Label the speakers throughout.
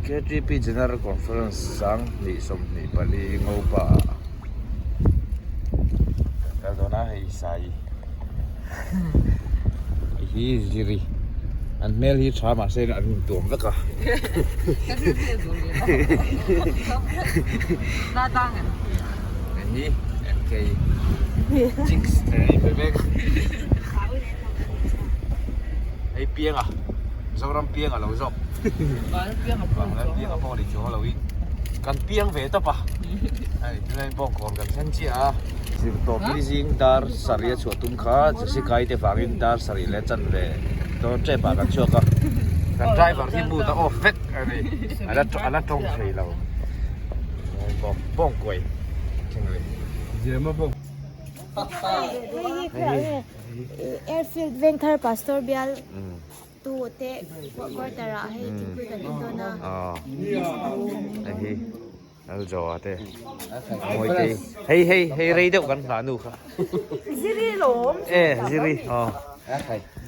Speaker 1: KTP General Conference 2024 Ngopa ah kan kal dawn a hei sai hei hi ziri an hmel hi tha mahse an intuam vek a hei hi MK chicks te a inbe mek hei pianga Zoram piang a lo zawk. Vanglai piang a pawh ni chuang lo in kan piang ve tawp a. Hei tunah hian bawngkawn kan thleng chiah a. Zirtawp ni zing dar sarih a chhuah tum kha Jessica i te vangin dar sarih leh chanve dawn tep ah kan chhuak a. Kan driver hi mood a off vek a ni. A la tawng thei lo. Bawngkuai thleng a ni.
Speaker 2: Hei hi Airfield Vengthar Pastor Bial tu te quarter ah hei thingpui kan in dawn a.
Speaker 1: Hei hi Lalzoa te mawi te hei hei hei rei deuh kan nghah nu kha.
Speaker 3: Ziri lawm.
Speaker 1: E ziri aw.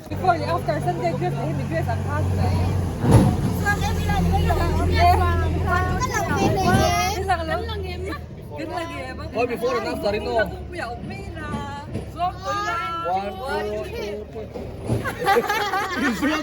Speaker 3: Before leh after Sunday dress leh hemi dress an kha chu daih.
Speaker 4: Before and after in aw. One, two, three.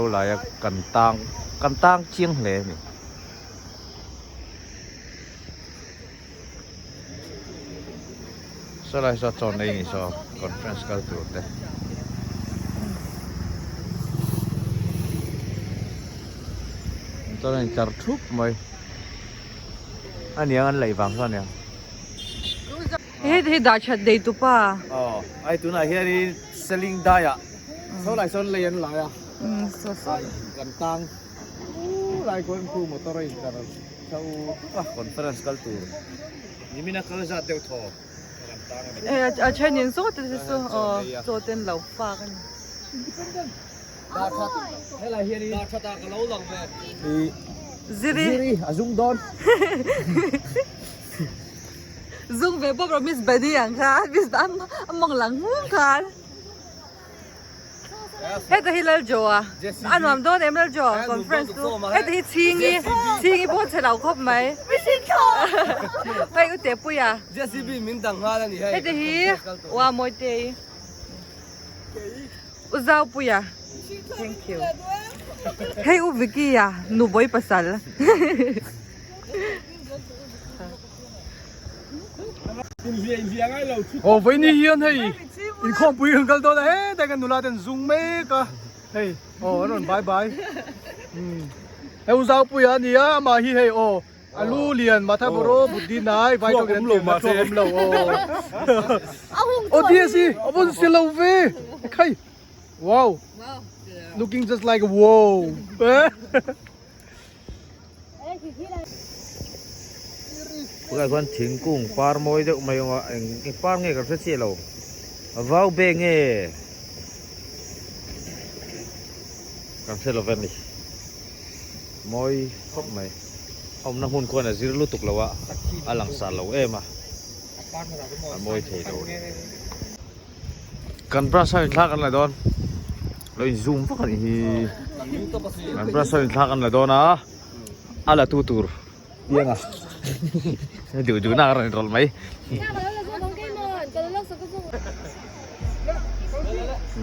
Speaker 1: Laia kan tang kan tang chiang hle a ni. Saw lai saw chawn ei ni saw conference kal tur te. Chuan a intlar thup mai a niang an laih vang chuan a niang.
Speaker 3: Hei hei dah that dei tu pa.
Speaker 1: Aw ai tunah hianin selling dai ah saw lai sawn lei an lai a.
Speaker 3: Saw saw.
Speaker 1: Kan tang u lai khuan khu motor a intlar tho thup a conference kal tur nimina kal zat deuh thaw kan tang a ni.
Speaker 3: A thenin saw te chu aw chaw ten lo fak a ni.
Speaker 1: Dah that helai hianin
Speaker 4: Dah that ah ka lo lang ve.
Speaker 3: Ziri.
Speaker 1: Ziri a zung dawn.
Speaker 3: Zung ve pawp rawh Miss Bunny ang khan Miss a mawng lang hmung khan. Heta hi Laljoa a nuam dawn em Laljoa conference chu heta hi Chhingi Chhingi pawh chhe lo khawp mai hei u Tepuia heta hi Ua Mawitei U Zaupuia thank you hei U Vicky a nubawi pasal.
Speaker 4: Aw vawiin hian hei inkhawmpui kan kal dawn a hetlai kan nula ten zung mek a hei aw an rawn bai bai hei u Zaupuia a ni a amah hi hei aw a lu lian matha bawraw buddhi nai vai tawk in an ti a thluak awm lo aw aw DSC a vawn si lo ve khai wow looking just like a wow.
Speaker 1: Tunah chuan thingkung par mawi deuh mai awm a eng eng par nge kan hre chiah lo vau be nge kan hre lo ve a ni mawi khawp mai a awmna hmun khuan a zir lutuk lo a a lang sar lo em a a mawi thei lo a ni. Kan brush ho in thla kan la dawn lo in zoom vak a nih hi kan brush ho in thla kan la dawn a a la tu tur pianga duh duh na a rawn rawlh mai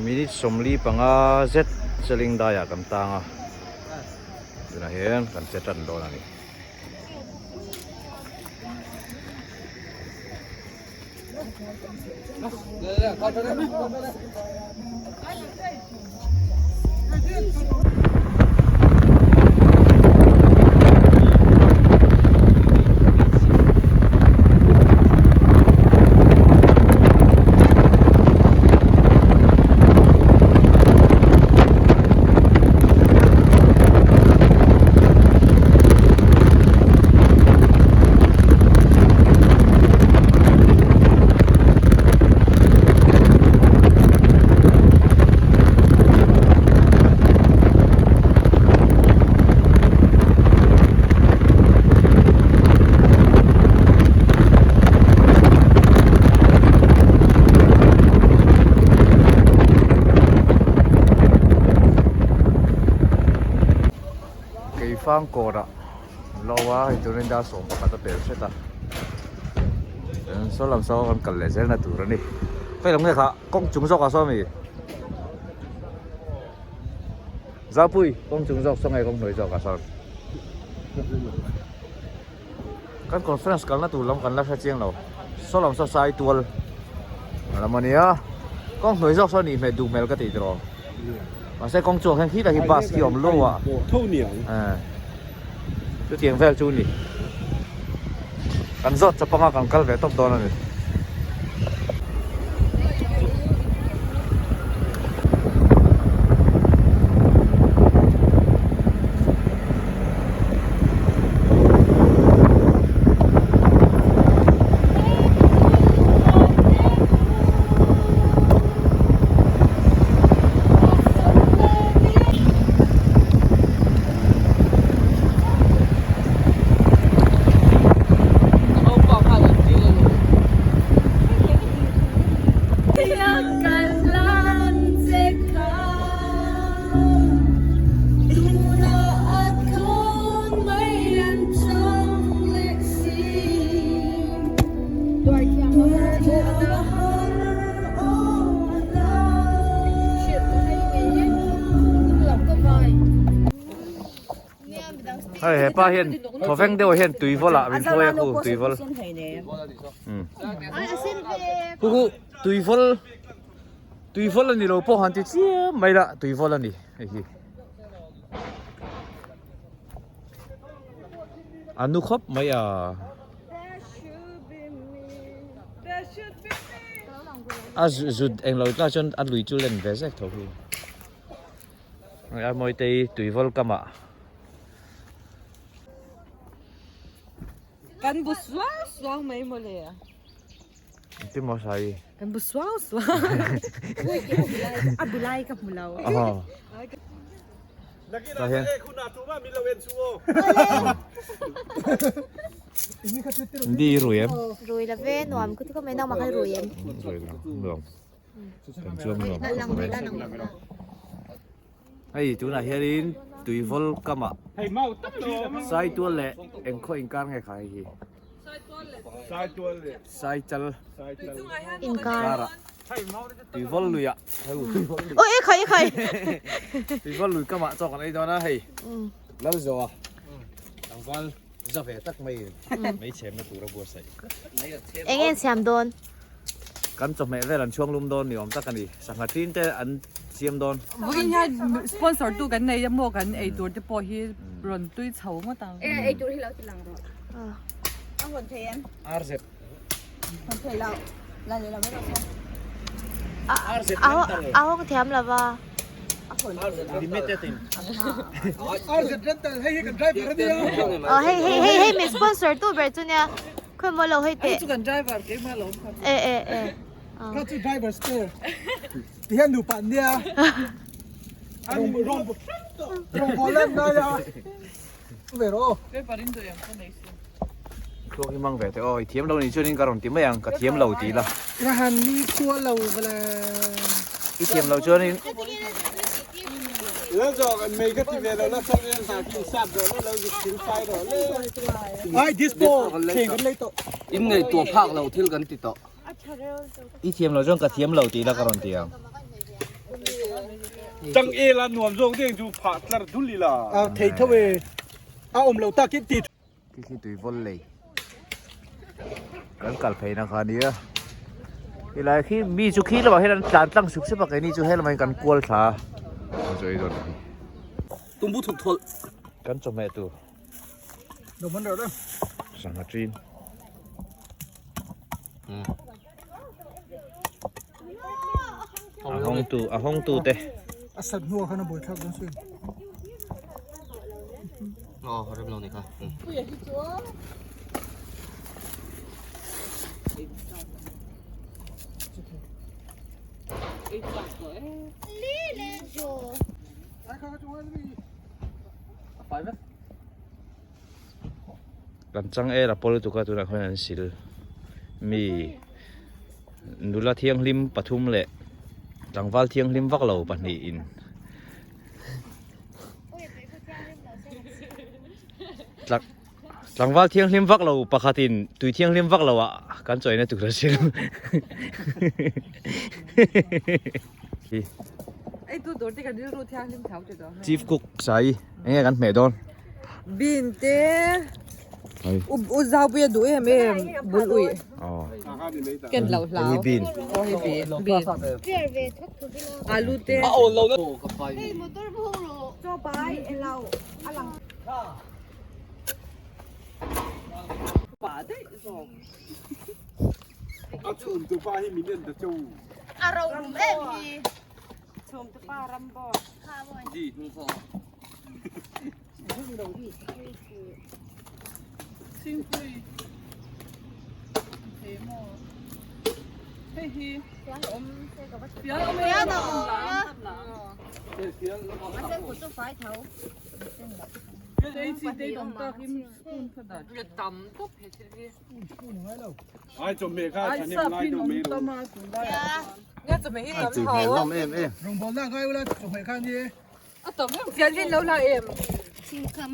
Speaker 1: minute 45 zet seling daiah kan tang a tunah hian kan che tan dawn a ni. Keifang kawrah an lo a hei turin dar 11 a pel hret a saw lam saw kan kal leh zel na tur a ni hei lam nge kha kawng chung zawk ah saw ami Zaupui kawng chung zawk saw nge kawng hnuai zawk ah sawn kan conference kalna tur lam kan la hre chiang lo saw lam saw sai tual lam a nia kawng hnuai zawk saw nih hmel duh hmel ka tih tawh mahse kawng chuang hian khilai hi bus khi a awm lo a chutiang vel chu a ni kan zawt chawp anga kan kal ve tawp dawn a ni. Hei hepa hian thawveng deuh hian tuivawl ah min hruai a khu tuivawl khu khu tuivawl tuivawl a ni lo pawh han ti chiam mai la tuivawl a ni hei hi a nu khawp mai a. A zut englo tah chuan a lui chu len ve zek tho hi. A mawitei tuivawl kamah.
Speaker 3: Kan bu suau suau mai mawle.
Speaker 1: Engtin maw Sai?
Speaker 3: Kan bu suau suau.
Speaker 2: A bu lai ka hmu lo.
Speaker 1: Tah hian. Ndi i rui em?
Speaker 2: Rui la ve nuam ku ti khawp mai nangmah kha i rui em?
Speaker 1: Rui lo nuam. Kan chuang nuam khawp mai. Hei tunah hianin tuivawl kamah Saitual leh engkhaw inkar nge kha hei hi? Saichal
Speaker 2: Inkar.
Speaker 1: Tuivawl luiah
Speaker 2: Oi e khai e khai.
Speaker 1: Tuivawl lui kamah chaw kan ei dawn a hei. Lalzoa tlangval za ve tak mai meichhemna tura buatsaih.
Speaker 2: Eng nge siam dawn?
Speaker 1: Kan chawhmeh vel an chhuang lum dawn ni awm tak a ni. Sangha tin te an siam dawn.
Speaker 3: Vawiin hian sponsor tu kan nei a maw kan ei tur te pawh hi rawn tui chho ngawt ang.
Speaker 5: E ei tur hi lo ti lang rawh. A hawn thei em?
Speaker 1: RZ.
Speaker 5: Hawn thei lo. La leh lo mai rawh se.
Speaker 2: A hawng thiam lo va.
Speaker 1: Limited in.
Speaker 4: RZ rental hei hi kan driver a nia.
Speaker 2: Aw hei hei hei hei min sponsor tu ber chu nia. Khawi maw lo hei teh.
Speaker 3: Chu kan driver keimah lo awm kha.
Speaker 2: E e e.
Speaker 4: Kha chu driver spare. Ti hian nupa an nia. Rawng rawng lan ngai a. Ve rawh aw.
Speaker 3: Paper in duh em ka nei si.
Speaker 1: Thluak hi mang ve teh aw i thiam lo nih chuanin ka rawn ti mai ang ka thiam lo ti la.
Speaker 4: Ka han ni khua lo vela.
Speaker 1: I thiam loh chuanin. I thiam loh chuan ka thiam lo tih la ka rawn ti ang.
Speaker 6: Changel a nuam zawk deng chu phah tlar dul ila.
Speaker 4: A thei tho e. A awm lo takin ti.
Speaker 1: Khi khi tui vawl lei kan kal phei na kha nia helai khi mi chu khi lamah hian an tlan tlang sup sup a keini chu helamah hian kan kual thla a chu ei dawn hi
Speaker 7: tumbu thuk thawlh
Speaker 1: kan chawhmeh tur sangha ṭin a hawng tu a hawng tu te
Speaker 4: a sat hnuah khan a buai thlak dawn sin
Speaker 7: aw rem lo ni kha
Speaker 1: Kan chang el a pawl lutuk a tunah khuan an sil mi nula thianghlim pathum leh tlangval thianghlim vak lo pahnihin tlangval thianghlim vak lo pakhatin tui thianghlim vak lo ah kan chawina tur a sil Chief cook sai enge kan hmeh dawn.
Speaker 3: Bean te u zau pui a duh em em bul ui. Ken lo hlau.
Speaker 1: Hei bean.
Speaker 3: Aw hei bean. Bean. Alu te.
Speaker 7: A awl lo na.
Speaker 5: Hei motor hung rawh. Chaw pai elo a lang.
Speaker 6: A chhum tu pa hi min en ta cheu.
Speaker 5: A ro rum em hi.
Speaker 3: Chhum tu pa ram bo.
Speaker 7: Ji hnung khaw.
Speaker 3: Thingpui. Thei maw. Hei hi. Awm. Fial awm e.
Speaker 5: Fial awm.
Speaker 3: Tei chi tei tam tak in spoon kha dah. Tam tawp he thil hi.
Speaker 6: Ai chawhmeh kha thahnem ngai deuh mai ro.
Speaker 3: Nia chawhmeh hi tam hau a.
Speaker 4: Rawngbawlna ngai ula chawhmeh kha ni e.
Speaker 3: A tam em. Fian vin lo la em.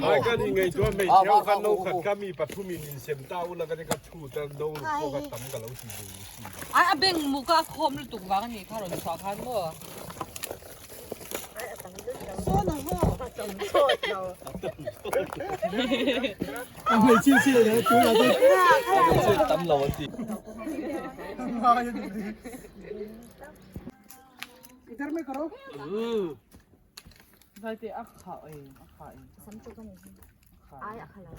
Speaker 6: Ai ka ni ngaihtuah hmeichhe ho kha no khat kha mi pathum in insem ta ula ka ni ka chhut a no pawh kha tam ka lo ti ve si.
Speaker 3: Ai a beng muk a khawm lutuk vang a nih kha rawn chhuah khan maw.
Speaker 7: Tam lo an ti. Vai te a kha e a kha e.
Speaker 2: Ai a kha lo.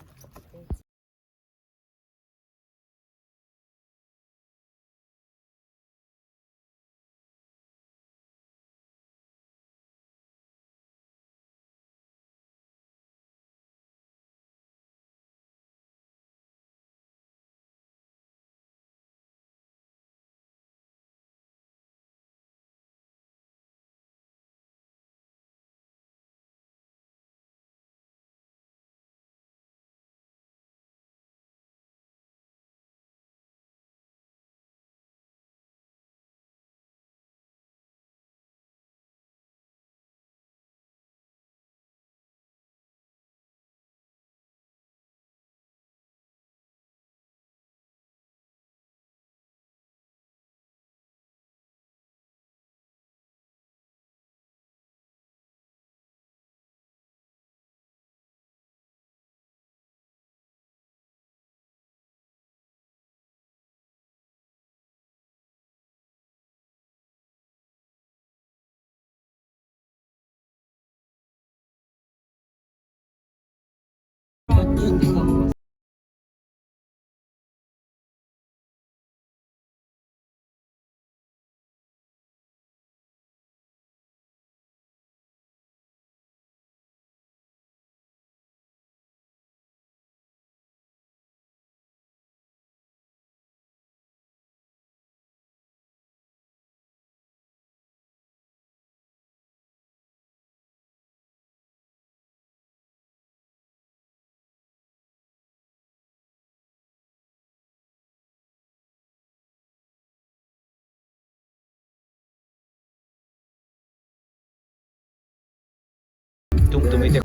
Speaker 1: Tum tumi te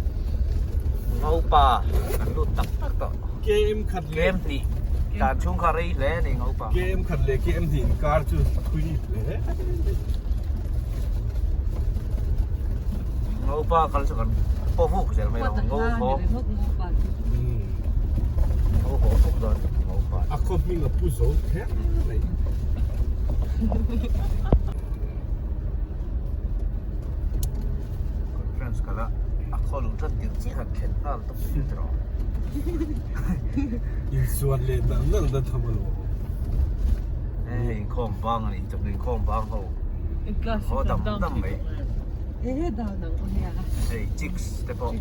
Speaker 1: Ngopa kan lut tak tak tawh.
Speaker 6: KM khat leh
Speaker 1: KM hnih dan chhung kha rei hle a ni Ngopa.
Speaker 6: KM khat leh KM hnih inkar chu a thui hle.
Speaker 1: Ngopa kal chu kan pawh vuk zel mai lo ngo haw ngo haw vuk dawn Ngopa.
Speaker 6: A khaw hming a pu zo kher mai.
Speaker 1: Conference kala a khaw lu that tir chiah han thlen nghal tawp mai tawh rawh.
Speaker 6: Insuan leh nalh nalh na tham alawm.
Speaker 1: Hei inkhawm bang a nih chawp inkhawm bang ho haw dam dam mai. Hei chicks te pawh.